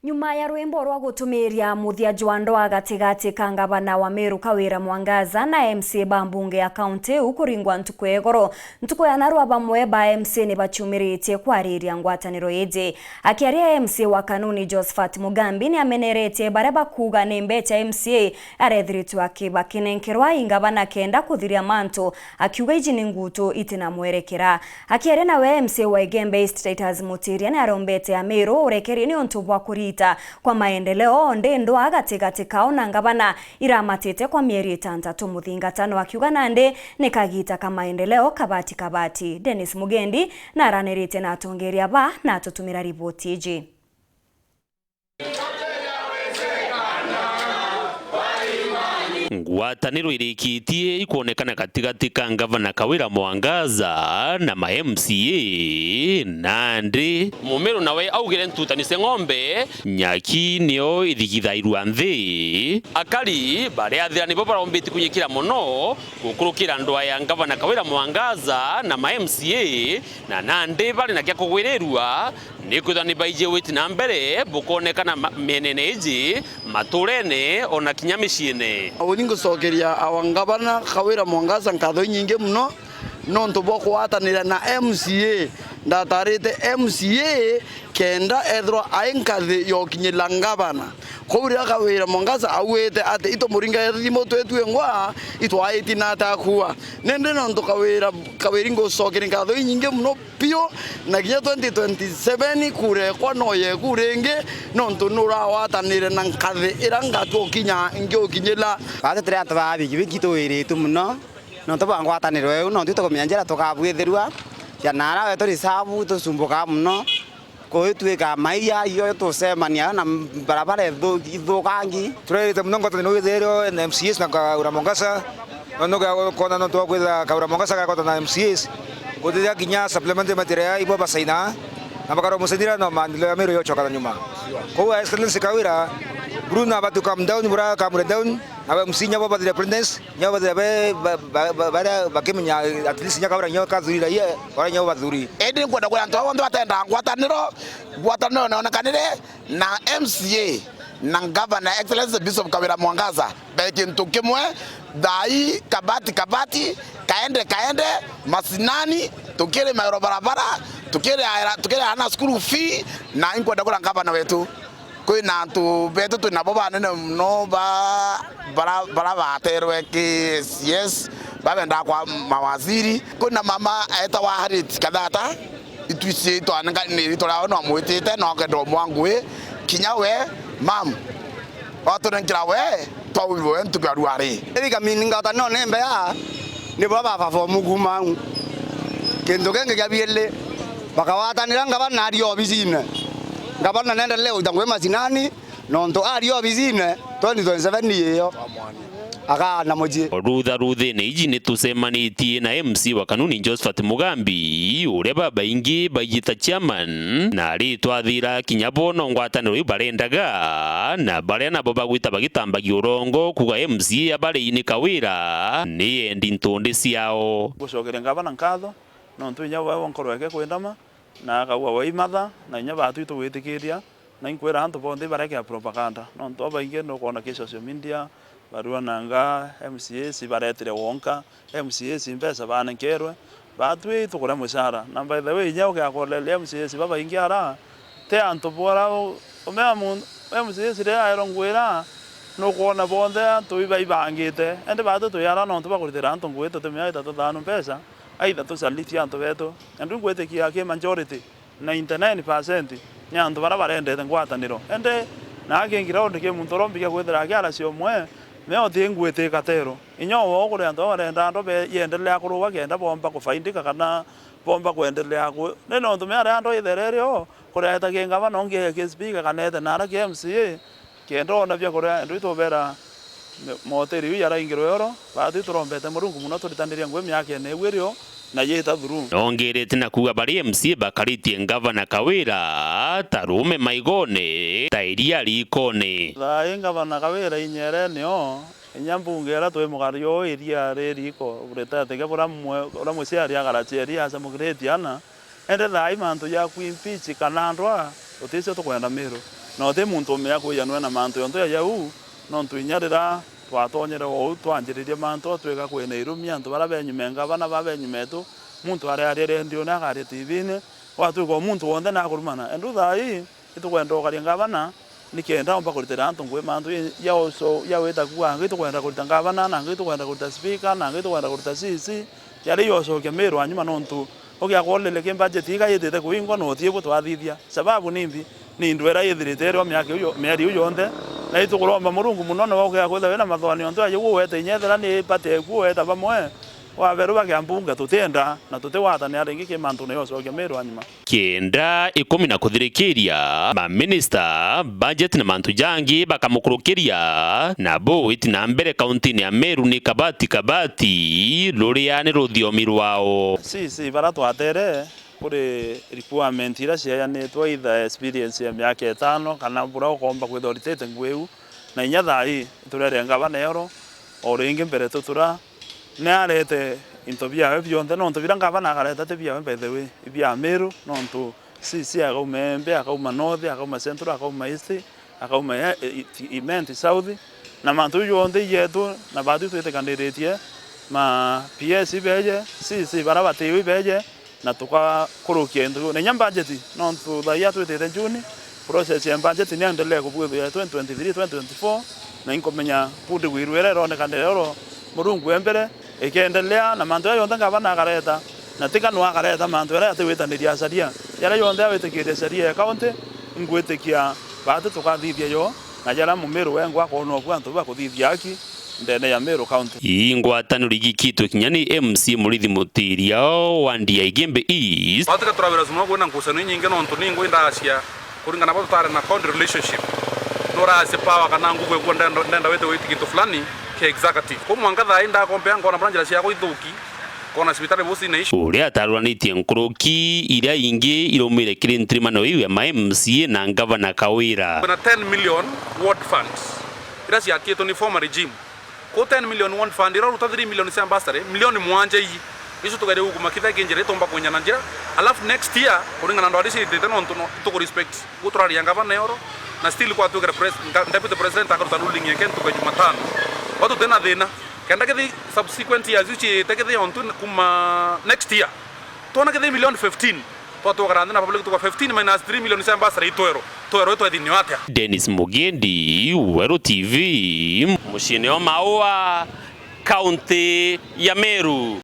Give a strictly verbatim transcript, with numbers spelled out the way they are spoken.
Nyuma ya rwimbo rwa gutumiria muthia jwa ndoa gatigati ka ngavana wa Meru Kawira Mwangaza na M C A ba mbunge ya kaunti iu kuringwa ntuku ya igoro, ntuku ya narua bamwe ba M C A ni bachumiritie kwariria ngwataniro iji. Akiaria, M C A wa Kanuni Josephat Mugambi ni ameneretie baria bakuuga ni mbecha M C A arethiritwe aki-, bakinenkerwa i ngavana kenda kuthiria mantu, akiuga iji ni ngutu itina mwerekera. Akiaria nawe, M C A wa Igembe East Titus Mutiria ni arombete Ameru urekerie niuntu bwa kurita kwa maendeleo, ndi ndwaa gatigati kao na ngavana iramatite kwa mieri itantatu muthingatano, akiuga nandi ni kagita ka maendeleo kabati kabati. Dennis Mugendi na aranirite na atongeria ba na atutumira riboti iji. Ngwataniro irikitie ikwonekana gatigati ka ngavana Kawira Mwangaza na ma M C A, nandi Mumiru nawe augire ntutani cia ng'ombe nyaki nio ithigithairua nthi. Akari baria athira nibo barombiti kunyikira mono gukurukira ndoa ya ngavana Kawira Mwangaza na ma M C A, na nandi bari na kia kugwirirua, nikwithwa ni baiji witi na mbere bukonekana ma-, mienene iji, maturene, ona kinya miciine. Uni ngucokeria awa ngavana Kawira Mwangaza nkatho inyingi mono nontu bwa kugwatanira na M C A. Ndatarite M C A kenda ethirwa ai nkathi ya ukinyira ngavana. Kou riria Kawira Mwangaza auite ati itumuringa thimu twitue ngwa, itwaiti na atakua. Nindi nontu Kawira, Kawira ngucokeria nkatho inyingi mono piu, na kinya twenty twenty-seven kura ekwa no yeku ringi, nontu nurawataniire na nkathi ira ngatua ukinya ngiukinyira. Baatitire antu ba bikibiki tuwiritwe mono, nontu bwa ngwataniro iu, nontu itukumenya njira tukabwithirua, ya nara wetu risabu tucumbukaa mono, kuitwika maiya iyo tucemania na barabara ithu-, ithukangi. Turirite mono ngwataniro withirio na M C As na Kawira Mwangaza, nontu kwona nontu bwa kwithira Kawira Mwangaza agakota na M C As, gutithia kinya supplementary material ibo basaina, na bakarwa mucenira na maendeleo ya Meru yochoka na nyuma. Kou Excellency Kawira, Bruno about to come down, bura come down, na M C nyabo bathire presidents, nyabo bathire be, ba, ba, ba, baria bakimenya at least nyaka bura nyo kathurira ye, bura nyo bathuri. Indi nkwenda kwira antu bonthe batenda ngwataniro, ngwataniro neonekanire na M C A na Governor Excellency Bishop Kawira Mwangaza be kintu kimwe, thai kabati kabati, kaende kaende, macinani, tukiri mairo barabara, tukiri tukiri ana school fee, na inkwenda kwira ngavana wetu, kwina antu betu twinabo banene mono ba, bara, bara baterwe ki C S, babendaa kwa mawaziri. Kwina mama etawa Harriet Kathata, itwiciitwa ni riitwa riao no amwitite, no akenda umwa ngui, kinya we, mam, watunenkera we, twauirwe we ntuku ya ruari. Iri kamini ngwataniro ni mbea, ni baba perform kuuma au. Kintu kingi kia biiri, bakawatanira ngavana ari obisine. Ngavana nendelee gwita ngui macinani, nontu ari obisine, twenty twenty-seven iyo akaana mucii. Rutha ruthine iji ni tucemanitie na M C wa Kanuni Josephat Mugambi, uria babaingi baiji ta chairman, na ari twathira kinya bo no ngwataniro iu barendaga, na baria nabo bagwita bagitambagia urongo kuga M C A abari ini Kawira ni endi ntundi ciao. Ngucokeria ngavana nkatho nontu inya we nkorwa eke kwindama, na akauga we imatha, na inya baatwi tugwitikiria, na inkwira antu bonthe ibarekea propaganda, nontu abaingi nukwona ki social media, baruananga M C As baretire wonka, M C As mbeca banenkerwe, baatwi tukuria mucara. Na by the way, inya ugiakoreria M C As babaingi ara, ti antu bora u-, umea muntu, M C As riria aerwa ngwira, nukwona bonthe antu ibaibangite, indi baatwi twi ara nontu bakuritira antu ngui tutimea itatu thano mbeca, either tucalitie antu betu. Na ndiu ngwitikia ki majority, ninety-nine percent ni antu baria barendete ngwataniro. Indi na aki ground ki muntu uria umbikia kwithira akiara cio mwe, me uti ngwiti katero. Inya o kuri antu baria barenda ando be-, yendelea kuruga kenda bomba kufaindika kana bomba kwendelea ku-, ni nontu me aria ando ithere rio, kuria eta ki ngavana ungi ki speaker kana ete nara ki M C A, kenda ona bia kuria, indi itubera Moteri iu yaraingirwe oro, baatwi turombete Murungu mono turitaniria ngui miaka ene iu irio na yita thuru. Nongerete na kuuga bari M C A bakaritie ngavana Kawira ta ruume maigone, ta iria riikone. Thaai ngavana Kawira inyerene o, inya mbunge iria twi mugari o iria ri riiko, buritete ke buria mwe-, uria muciari agaracia iria acamukiritie ana, indi thaai mantu ja kuimpeach kana ndwa, Uticio tukwenda Miru. Na uti muntu umea kwijanwe na mantu yonthe ya jau, nontu inya riria twatonyere ou twanjiririe mantu, twika kwina irumi, antu baria benyume ngavana, ba benyumetu, muntu aria aria rendione, akaria T V-ini, gwatwika o muntu wonthe nakurumana. Endu thaa ii, itukwenda ukaria ngavana, nikenda omba kuritira antu ngui mantu ya, ya uso, ya wita kuuga, angi itukwenda kurita ngavana, na angi itukwenda kurita speaker, na angi itukwenda kurita C C, yaria yocokia Miru wa nyuma, nontu ugiakorire ki budget iga yitite kuingwa na uti bu twathithia. Sababu nimbi? Ni ndwera ithirite irio miaka iu yo-, mieri iu yonthe, na itukuromba Murungu muno, niwe ugia kwithirwa wina mathoni ontu aja uwete inya ethira ni party eku uweta bamwe, waberu bagia mbunge tutienda, na tutigwatanira ringi ki mantune yocokia Miru wa nyuma. Kenda ikumi na kuthirikiria, maminista, budget na mantu jangi bakamukurukiria, na bo iti na mbere kauntini ya Meru ni kabati kabati, ruria ni ruthiomi rwao. C C bara twatere kuri requirement iria ciejanitwe, either experience ya miaka itano kana buria ukomba kwithirwa uritite ngui iu, na inya thaa ii iturere ngavana ero, o ringi mbere tutura, ni arete into biawe bionthe, nontu biria ngavana akareta ti biawe, by the way, i bia Miru, nontu C C akauma Embe, akauma North, akauma Central, akauma East, akauma e-, e-, Imenti South, na mantu jau jonthe i jetu, na baatu twitikaniritie, ma P S ibeje, C C bara batiwe ibeje, na tukakurukia into biu. Na inya budget, nontu thaa ii atwitite June, process ya budget ni endelee kubwithwa ya twenty twenty-three, twenty twenty-four, na inkumenya bundi gwirwira ironeka nderero Murungu e mbere, ikiendelea, na mantu jaja jonthe ngavana akareta, na tika no akareta mantu jaria atigwitaniria acaria. Jaria jonthe awitikirie acaria ya county, ingwitikia baatu tukathithia jo, na jaria Mumiru wengwa akoona oku antu bakuthithia aki, ndene ya Meru County. Ii ngwataniro igikitwe kinya ni M C A Murithi Mutiria wa Ndia Igembe East. Batika turawira cuma kwina ngucanio inyingi nontu ni ngui ndacia kuringana na bau tutari na county relationship. Nuracia power kana nguvu eku ndenda, ndenda wite witi gintu fulani kia executive. Kwa mwanka thaa ii ndakompea nkona bura njira ciakwa ithuki, nkona cibitari bu cina ici. Uria ataruranitie nkuruki iria ingi iraumire kiri ntirimano iu ya ma M C A na ngavana Kawira. Kwina ten million ward funds iria ciakitwe ni former regime. Ku ten million ward fund, ira uruta three million cia bursary, milioni mwanja iji, icio tugerie gukuma kitha kinjira itumba kunya na njira. Alafu next year, kuringana na ndwari ciitite nontu no, ituku respect. Gu turaria ngavana yoro, na still kwa twikira pres-, nga-, deputy president akaruta ruling yake ntuku ya Jumatano. Watu tena thina. Kenda kithi subsequent years iu ciite kithi ontu kuma next year. Twona kithi milioni fifteen. Twatwakara nthi na public tuka fifteen minus three million cia bursary itwero. Twero itwethini atia? Dennis Mugendi, Weru T V, muciini o Maua, kaunti ya Meru.